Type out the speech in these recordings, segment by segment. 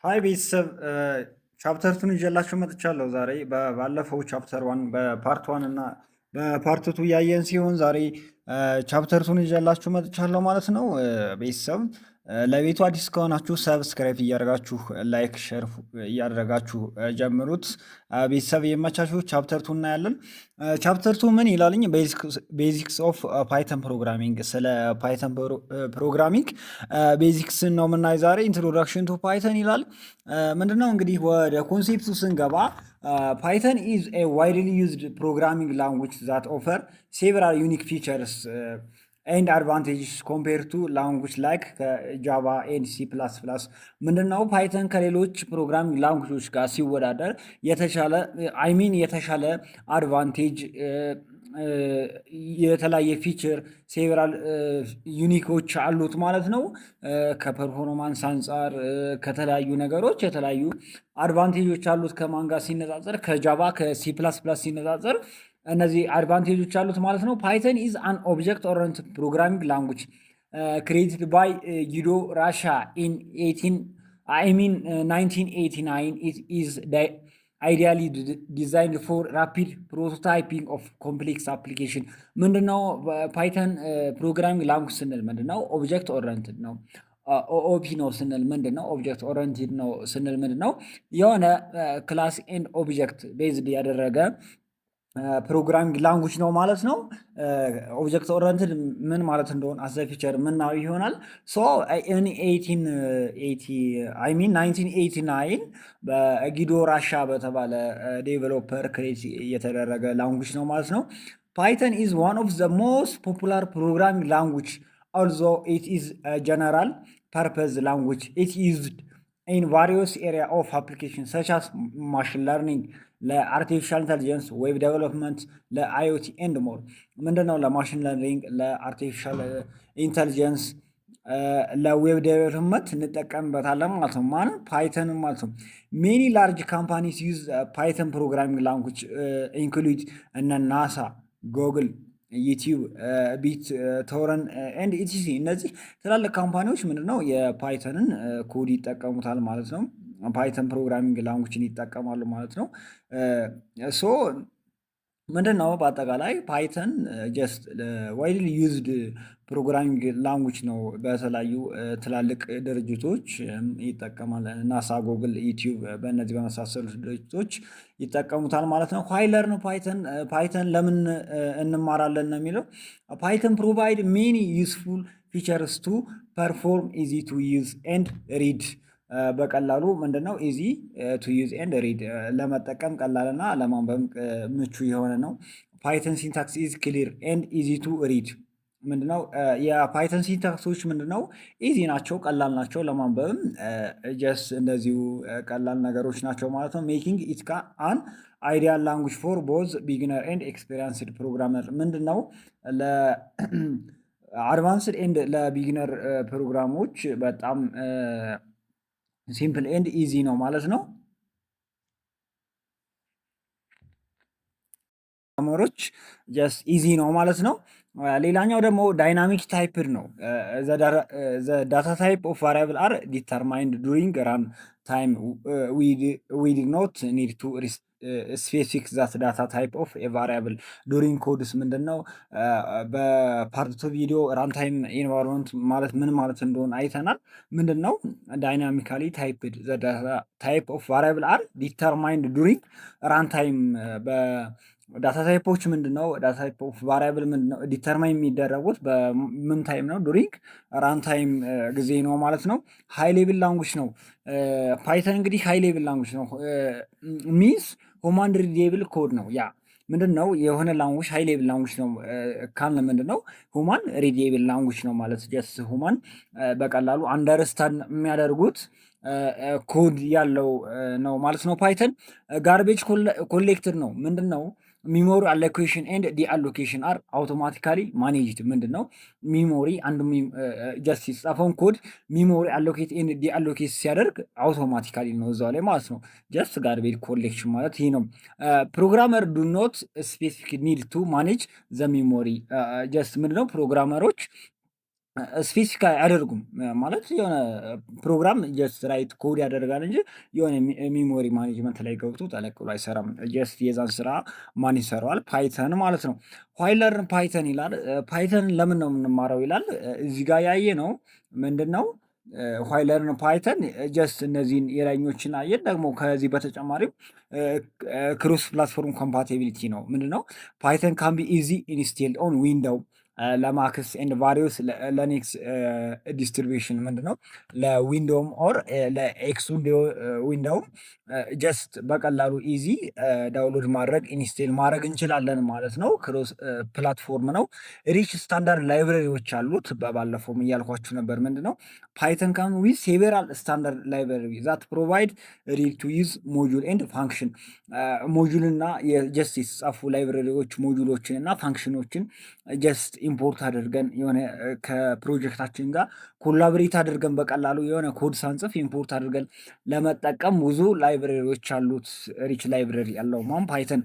Hi ቤተሰብ፣ chapter two ን ይዤላችሁ መጥቻለሁ። ዛሬ ባለፈው chapter one በ part one እና በ part two እያየን ሲሆን ዛሬ chapter two ን ይዤላችሁ መጥቻለሁ ማለት ነው። ቤተሰብ፣ ለቤቱ አዲስ ከሆናችሁ subscribe እያደረጋችሁ፣ like፣ share እያደረጋችሁ ጀምሩት። ቤተሰብ የመቻችሁ። Chapter two እናያለን። Chapter two ምን ይላልኝ? Basics of Python programming፣ ስለ Python programming basics ን ነው የምናይ ዛሬ። Introduction to Python ይላል። ምንድነው እንግዲህ ወደ concept ኡ ስንገባ Python is a widely used programming language that offer several unique features and advantages compare to language like Java and C++። ምንድነው? Python ከሌሎች programming language ኦች ጋር ሲወዳደር የተሻለ፣ I mean የተሻለ advantage፣ የተለያየ feature፣ several unique ኦች አሉት ማለት ነው። ከ performance አንጻር፣ ከተለያዩ ነገሮች የተለያዩ advantage ኦች አሉት። ከማን ጋር ሲነጻጸር? ከ Java፣ ከ C++ ሲነጻጸር እነዚህ advantage ኦች አሉት ማለት ነው። Python is an object oriented programming language created by Guido Rossa in 18, I mean 1989. It is ideally designed for rapid prototyping of complex application። ምንድነው? Python programming language ስንል ምንድነው? Object oriented ነው። OOP ነው ስንል ምንድን ነው? Object oriented ነው ስንል ምንድን ነው? የሆነ class and object based ያደረገ programming language ነው ማለት ነው። Object oriented ምን ማለት እንደሆነ as a feature ምናየው ይሆናል። So in 1880, I mean 1989 በ Guido Rossa በተባለ developer create የተደረገ language ነው ማለት ነው። Python is one of the most popular programming language. Although it is general purpose language, it used in various area of application such as machine learning፣ ለ artificial intelligence፣ web development፣ ለ IoT and more። ምንድነው? ለ machine learning፣ ለ artificial intelligence፣ ለ web development እንጠቀምበታለን ማለት ነው። ማን? Python ማለት ነው። Many large companies use Python programming language, include እነ NASA፣ Google፣ YouTube፣ BitTorrent and etc። እነዚህ ትላልቅ company ዎች ምንድነው የ Python ን code ይጠቀሙታል ማለት ነው። Python programming language ን ይጠቀማሉ ማለት ነው። So ምንድን ነው? በአጠቃላይ Python just widely used programming language ነው። በተለያዩ ትላልቅ ድርጅቶች ይጠቀማል። NASA፣ Google፣ YouTube በእነዚህ በመሳሰሉት ድርጅቶች ይጠቀሙታል ማለት ነው። Why learn Python? Python ለምን እንማራለን ነው የሚለው። Python provide many useful features to perform, easy to use and read። በቀላሉ ምንድነው easy to use and read፣ ለመጠቀም ቀላልና ለማንበብ ምቹ የሆነ ነው። Python syntax is clear and easy to read። ምንድነው? የ Python syntax ኦች ምንድነው easy ናቸው፣ ቀላል ናቸው፣ ለማንበብም just እንደዚሁ ቀላል ነገሮች ናቸው ማለት ነው። Making it an ideal language for both beginner and experienced programmer። ምንድነው? ለ advanced and ለ beginner ፕሮግራሞች በጣም simple and easy ነው ማለት ነው። ሮች just easy ነው ማለት ነው። ሌላኛው ደግሞ dynamic typed ነው። Data type of variable are determined during run time. We did not need to specific that data type of variable during codes። ምንድን ነው? በ part two ቪዲዮ runtime environment ማለት ምን ማለት እንደሆነ አይተናል። ምንድን ነው? Dynamically typed, type of variable are determined during runtime። Data type ኦች ምንድን ነው? Data type of variable ምንድን ነው? Determine የሚደረጉት በምን time ነው? During runtime ጊዜ ነው ማለት ነው። High level language ነው። Python እንግዲህ high level language ነው means human readable code ነው። ያ ምንድን ነው? የሆነ language high level language ነው ካልን ምንድን ነው? Human readable language ነው ማለት just human በቀላሉ understand የሚያደርጉት ኮድ ያለው ነው ማለት ነው። Python garbage collected ነው። ምንድን ነው? Memory allocation and deallocation are automatically managed። ምንድን ነው? Memory አንዱ just የተጻፈውን code memory allocate and deallocate ሲያደርግ automatically ነው እዛው ላይ ማለት ነው። Just garbage collection ማለት ይህ ነው። Programmer do not specific need to manage the memory። Just ምንድነው? Programmer ኦች Specific አያደርጉም። ማለት የሆነ program just write code ያደርጋል እንጂ የሆነ memory management ላይ ገብቶ ጠለቅ ብሎ አይሰራም። Just የዛን ስራ ማን ይሰራዋል? Python ማለት ነው። Why learn Python ይላል። Python ለምን ነው የምንማረው ይላል። እዚህ ጋር ያየ ነው ምንድን ነው why learn Python? Just እነዚህን የላይኞችን አየን። ደግሞ ከዚህ በተጨማሪም cross platform compatibility ነው። ምንድነው? Python can be easy installed on Window, ለ Macs and various Linux distribution። ምንድነው? ለ Window ም or ለ X Window ም just በቀላሉ easy download ማድረግ፣ install ማድረግ እንችላለን ማለት ነው። Cross platform ነው። Rich standard library ዎች አሉት። በባለፈውም እያልኳችሁ ነበር። ምንድነው? Python come with several standard library that provide ready to use module and function። Module እና just የተጻፉ library ዎች፣ module ኦችን እና function ኦችን just import አድርገን የሆነ ከፕሮጀክታችን ጋር collaborate አድርገን በቀላሉ የሆነ ኮድ ሳንጽፍ import አድርገን ለመጠቀም ብዙ library ዎች አሉት። Rich library ያለው ማን? Python።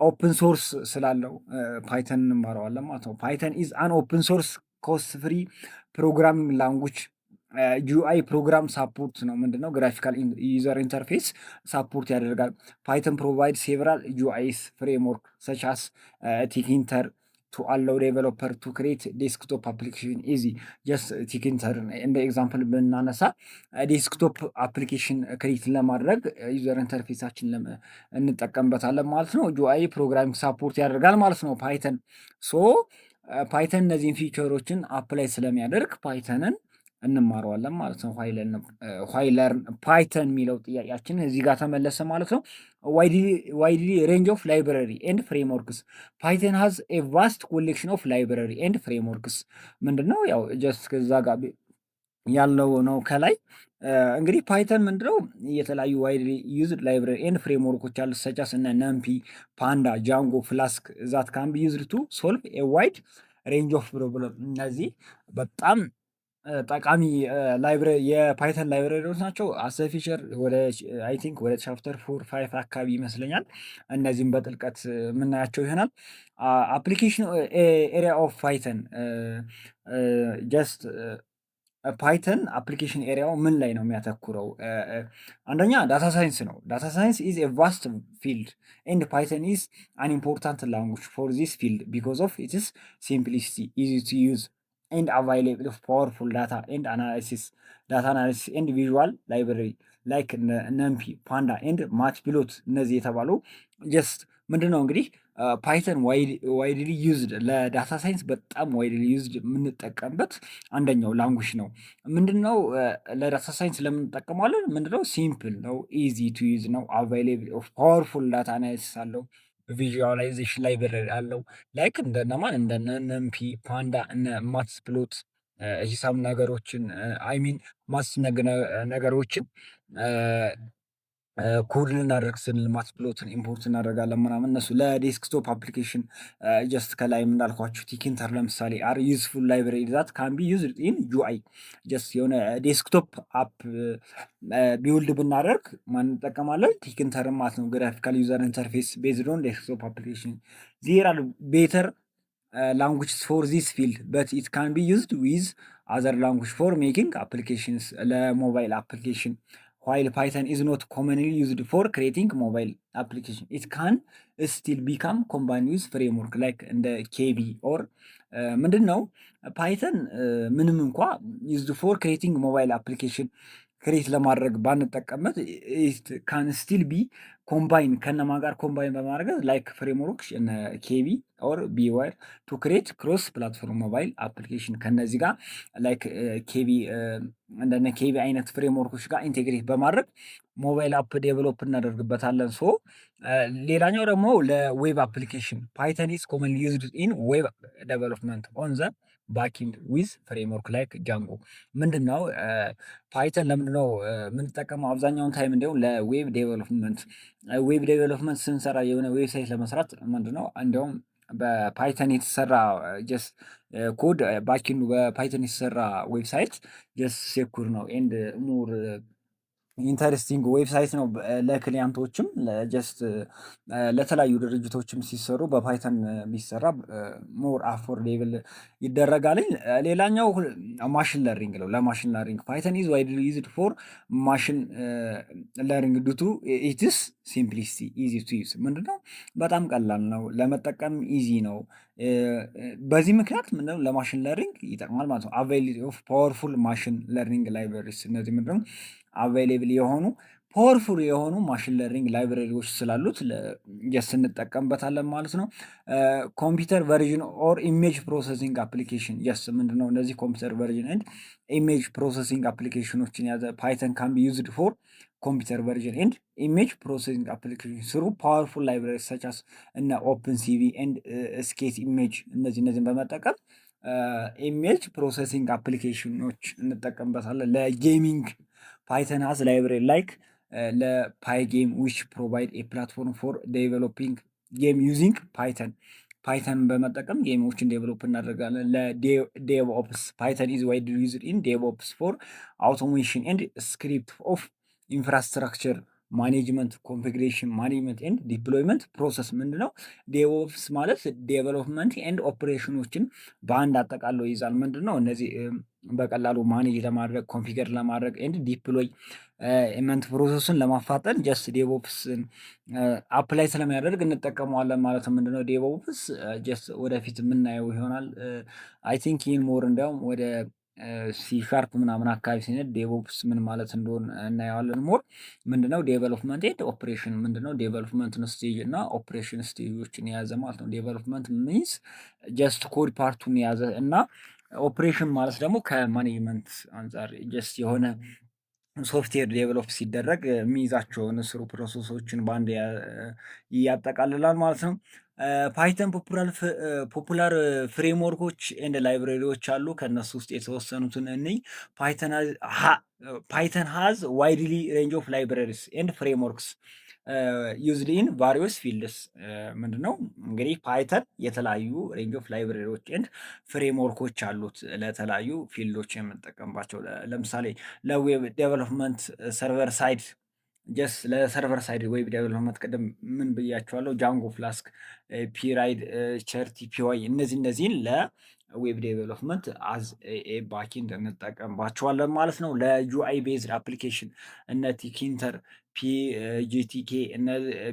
Open source ስላለው Python እንማረዋለን ማለት ነው። Python is an open source, cost free programming language። GUI program support ነው። ምንድነው? Graphical user interface support ያደርጋል። Python provide several GUIs framework such as tkinter to allow developer to create desktop application easy። Just tkinter እንደ example ብናነሳ desktop application create ለማድረግ user interface ኣችን እንጠቀምበታለን ማለት ነው። GUI programming support ያደርጋል ማለት ነው Python። So Python እነዚህን feature ኦችን apply ስለሚያደርግ Python ን እንማረዋለን ማለት ነው። Why learn Python የሚለው ጥያቄያችን እዚህ ጋር ተመለሰ ማለት ነው። Widely range of library and frameworks። Python has a vast collection of library and frameworks። ምንድነው? ያው just ከዛ ጋር ያለው ነው። ከላይ እንግዲህ Python ምንድነው? የተለያዩ widely used library and framework ኦች አሉት፣ such as እነ NumPy፣ Panda፣ Django፣ Flask that can be used to solve a wide range of problem። እነዚህ በጣም ጠቃሚ የ Python library ዎች ናቸው። As a future ወደ I think ወደ chapter 4, 5 አካባቢ ይመስለኛል እነዚህም በጥልቀት የምናያቸው ይሆናል። Application area of Python። Just Python application area ው ምን ላይ ነው የሚያተኩረው? አንደኛ data science ነው። Data science is a vast field and Python is an important language for this field because of its simplicity, easy to use and available of powerful data analysis and visual library like NumPy, Panda and Matplot። እነዚህ የተባሉ just ምንድን ነው እንግዲህ Python widely used ለ data science፣ በጣም widely used የምንጠቀምበት አንደኛው language ነው። ምንድነው? ለ data science ለምን እንጠቀመዋለን? ምንድነው? Simple ነው፣ easy to use ነው፣ available of powerful data analysis አለው፣ visualization library አለው። Like እንደነማን? እንደነ NumPy፣ Panda፣ እነ Matplot ሂሳብ ነገሮችን፣ I mean maths ነገሮችን ኮድ ልናደርግ ስንል Matplot ን import እናደርጋለን ምናምን። እነሱ ለ desktop application just ከላይም እንዳልኳችሁ tkinter ለምሳሌ are useful library that can be used in GUI። Just የሆነ desktop app build ብናደርግ ማን እንጠቀማለን? Tkinter ማለት ነው። Graphical user interface based on desktop application። There are better languages for this field, but it can be used with other language for making applications ለ mobile application። While Python is not commonly used for creating mobile application, it can still become combined with framework like እንደ Kivy or ምንድን ነው። Python ምንም እንኳ used for creating mobile application create ለማድረግ ባንጠቀምበት can still be combine። ከነማን ጋር combine በማድረግ? Like framework Kivy or BeeWire to create cross platform mobile application። ከነዚህ ጋር like Kivy፣ እንደነ Kivy አይነት framework ኦች ጋር integrate በማድረግ mobile app develop እናደርግበታለን። So ሌላኛው ደግሞ ለ web application Python is commonly used in web development on the backend with framework like Django። ምንድን ነው? Python ለምንድነው የምንጠቀመው? አብዛኛውን time እንዲሁም ለ web development፣ web development ስንሰራ የሆነ website ለመስራት ምንድነው እንዲያውም በ Python የተሰራ just code backend ኡ በ Python የተሰራ website just secure ነው and more Interesting website ነው። ለ client ኦችም just ለተለያዩ ድርጅቶችም ሲሰሩ በ Python ቢሰራ more affordable ይደረጋልኝ። ሌላኛው machine learning ነው። ለ machine learning Python is widely used for machine learning due to its simplicity, easy to use። ምንድነው? በጣም ቀላል ነው ለመጠቀም፣ easy ነው። በዚህ ምክንያት ምንድነው ለ machine learning ይጠቅማል ማለት ነው። Availability of powerful machine learning libraries። እነዚህ ምንድነው available የሆኑ powerful የሆኑ machine learning library ዎች ስላሉት just እንጠቀምበታለን ማለት ነው። Computer vision or image processing application። Yes፣ ምንድነው እነዚህ computer vision and image processing application ኖችን የያዘ። Python can be used for computer vision and image processing application through powerful library such as እነ OpenCV and scikit image። እነዚህን በመጠቀም image processing application ኖች እንጠቀምበታለን። ለ gaming Python has library like ለ Pygame, which provide a platform for developing game using Python። Python በመጠቀም game ኦችን develop እናደርጋለን። ለ DevOps Python is widely used in DevOps for automation and script of infrastructure management, configuration management and deployment process። ምንድነው? DevOps ማለት development and operation ኖችን በአንድ አጠቃሎ ይይዛል። ምንድነው? እነዚህ በቀላሉ manage ለማድረግ፣ configure ለማድረግ and deployment process ኡን ለማፋጠን just DevOps ን apply ስለሚያደርግ እንጠቀመዋለን ማለት ነው። ምንድነው DevOps? Just ወደፊት የምናየው ይሆናል። I think ይህን more እንዲያውም ወደ C# ምናምን አካባቢ ሲሄድ DevOps ምን ማለት እንደሆነ እናየዋለን። More ምንድነው development and ኦፕሬሽን ምንድነው? Development stage እና operation stage ኦችን የያዘ ማለት ነው። Development means just code part ኡን የያዘ እና ኦፕሬሽን ማለት ደግሞ ከ management አንፃር just የሆነ software develop ሲደረግ የሚይዛቸውን ስሩ process ኦችን በአንድ ያጠቃልላል ማለት ነው። Python popular framework ኦች and library ዎች አሉ። ከእነሱ ውስጥ የተወሰኑትን እንይ። Python has widely range of libraries and frameworks used in various fields። ምንድነው እንግዲህ Python የተለያዩ range of library ዎች and framework ኦች አሉት ለተለያዩ field ኦች የምንጠቀምባቸው። ለምሳሌ ለ web development server side፣ just ለ server side web development ቅድም ምን ብያቸዋለሁ? Django፣ Flask፣ Pyright፣ Chartpy እነዚህን ለ web development as a backend እንጠቀምባቸዋለን ማለት ነው። ለ UI based application እነ Tkinter፣ PGTK፣ እነ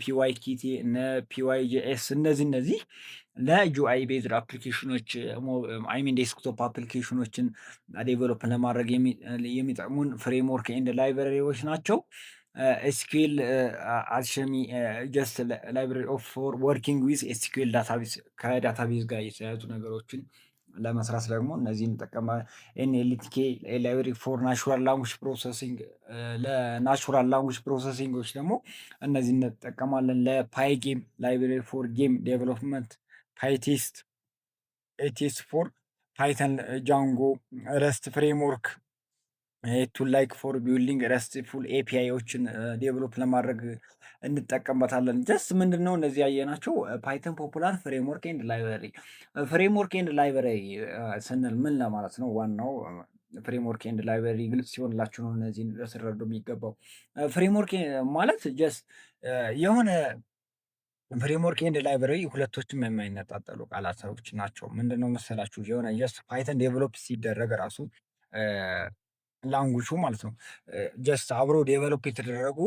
PyQt፣ እነ Pyjs እነዚህ ለ UI based application ኖች፣ I mean desktop application ኖችን develop ለማድረግ የሚጠቅሙን framework and library ዎች ናቸው። SQLAlchemy, just library of for working with SQL database። ከ database ጋር የተያያዙ ነገሮችን ለመስራት ደግሞ እነዚህን እንጠቀማለን። NLTK library for natural language processing፣ ለ natural language processing ኦች ደግሞ እነዚህን እንጠቀማለን። ለ Pygame library for game development፣ pytest test for Python፣ Django REST framework tool like for building RESTful API ዎችን develop ለማድረግ እንጠቀምበታለን። Just ምንድነው እነዚህ ያየናቸው Python popular framework and library። Framework and library ስንል ምን ለማለት ነው? ዋናው framework and library ግልጽ ሲሆንላችሁ ነው እነዚህን ልትረዱ የሚገባው። Framework ማለት just የሆነ framework and library ሁለቶችም የማይነጣጠሉ ቃላቶች ናቸው። ምንድነው መሰላችሁ? የሆነ just Python develop ሲደረግ ራሱ language ኡ ማለት ነው just አብሮ develop የተደረጉ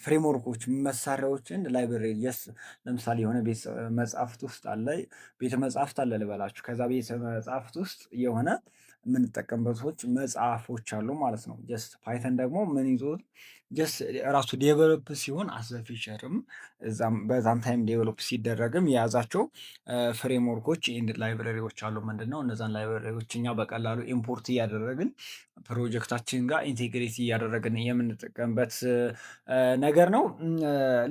framework ኦች፣ መሳሪያዎችን library። Just ለምሳሌ የሆነ ቤተ መጽሐፍት ውስጥ አለ፣ ቤተ መጽሐፍት አለ ልበላችሁ። ከዛ ቤተ መጽሐፍት ውስጥ የሆነ የምንጠቀምበት መጽሐፎች አሉ ማለት ነው። Just Python ደግሞ ምን ይዞ just ራሱ develop ሲሆን as a feature ም እዛም በዛም time develop ሲደረግም የያዛቸው framework ኦች and library ዎች አሉ። ምንድነው እነዛን library ዎች እኛ በቀላሉ import እያደረግን ፕሮጀክታችን ጋር integrate እያደረግን የምንጠቀምበት ነገር ነው።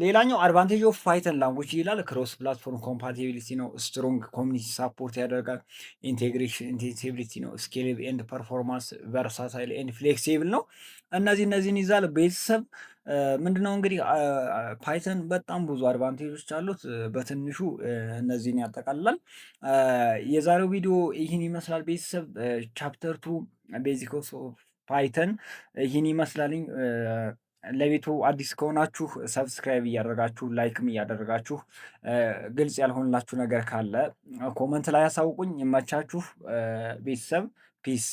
ሌላኛው advantage of Python language ይላል። Cross platform compatibility ነው። Strong community support ያደርጋል። Integration extensibility ነው። Scalable and performance፣ versatile and flexible ነው። እነዚህን ይዛል። ቤተሰብ ምንድነው እንግዲህ Python በጣም ብዙ advantage ኦች አሉት። በትንሹ እነዚህን ያጠቃልላል። የዛሬው ቪዲዮ ይህን ይመስላል። ቤተሰብ chapter 2 basics of Python ይህን ይመስላልኝ። ለቤቱ አዲስ ከሆናችሁ subscribe እያደረጋችሁ፣ like ም እያደረጋችሁ፣ ግልጽ ያልሆንላችሁ ነገር ካለ comment ላይ ያሳውቁኝ። ይመቻችሁ ቤተሰብ። Peace.